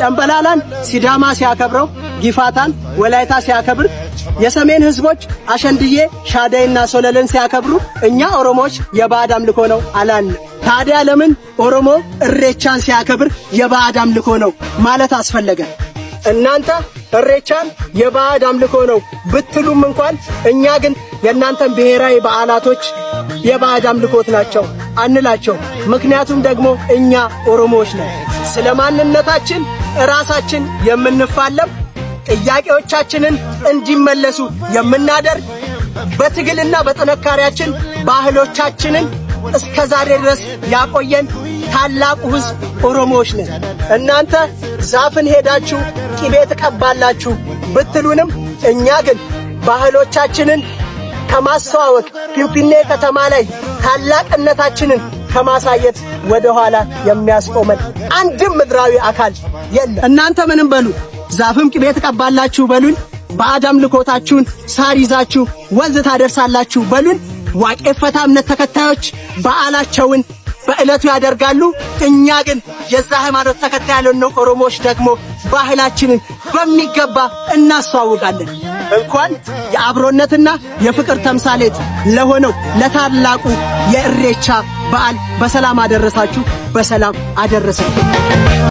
ጨምበላላን ሲዳማ ሲያከብረው፣ ጊፋታን ወላይታ ሲያከብር፣ የሰሜን ህዝቦች አሸንድዬ፣ ሻደይና ሶለልን ሲያከብሩ እኛ ኦሮሞዎች የባዕድ አምልኮ ነው አላልን። ታዲያ ለምን ኦሮሞ እሬቻን ሲያከብር የባዕድ አምልኮ ነው ማለት አስፈለገ? እናንተ እሬቻን የባዕድ አምልኮ ነው ብትሉም እንኳን እኛ ግን የእናንተን ብሔራዊ በዓላቶች የባዕድ አምልኮት ናቸው አንላቸው። ምክንያቱም ደግሞ እኛ ኦሮሞዎች ነን። ስለ ማንነታችን ራሳችን የምንፋለም፣ ጥያቄዎቻችንን እንዲመለሱ የምናደርግ፣ በትግልና በጥንካሬያችን ባህሎቻችንን እስከ ዛሬ ድረስ ያቆየን ታላቁ ሕዝብ ኦሮሞዎች ነን። እናንተ ዛፍን ሄዳችሁ ቅቤ ትቀባላችሁ ብትሉንም እኛ ግን ባህሎቻችንን ከማስተዋወቅ፣ ፊንፊኔ ከተማ ላይ ታላቅነታችንን ከማሳየት ወደ ኋላ የሚያስቆመን አንድም ምድራዊ አካል የለም። እናንተ ምንም በሉ፣ ዛፍም ቅቤ ትቀባላችሁ በሉን፣ ባዕድ አምልኮታችሁን ሳር ይዛችሁ ወንዝ ታደርሳላችሁ በሉን። ዋቄፈታ እምነት ተከታዮች በዓላቸውን በዕለቱ ያደርጋሉ። እኛ ግን የዛ ሃይማኖት ተከታይ ያልሆነው ኦሮሞዎች ደግሞ ባህላችንን በሚገባ እናስተዋውቃለን። እንኳን የአብሮነትና የፍቅር ተምሳሌት ለሆነው ለታላቁ የእሬቻ በዓል በሰላም አደረሳችሁ፣ በሰላም አደረሰን።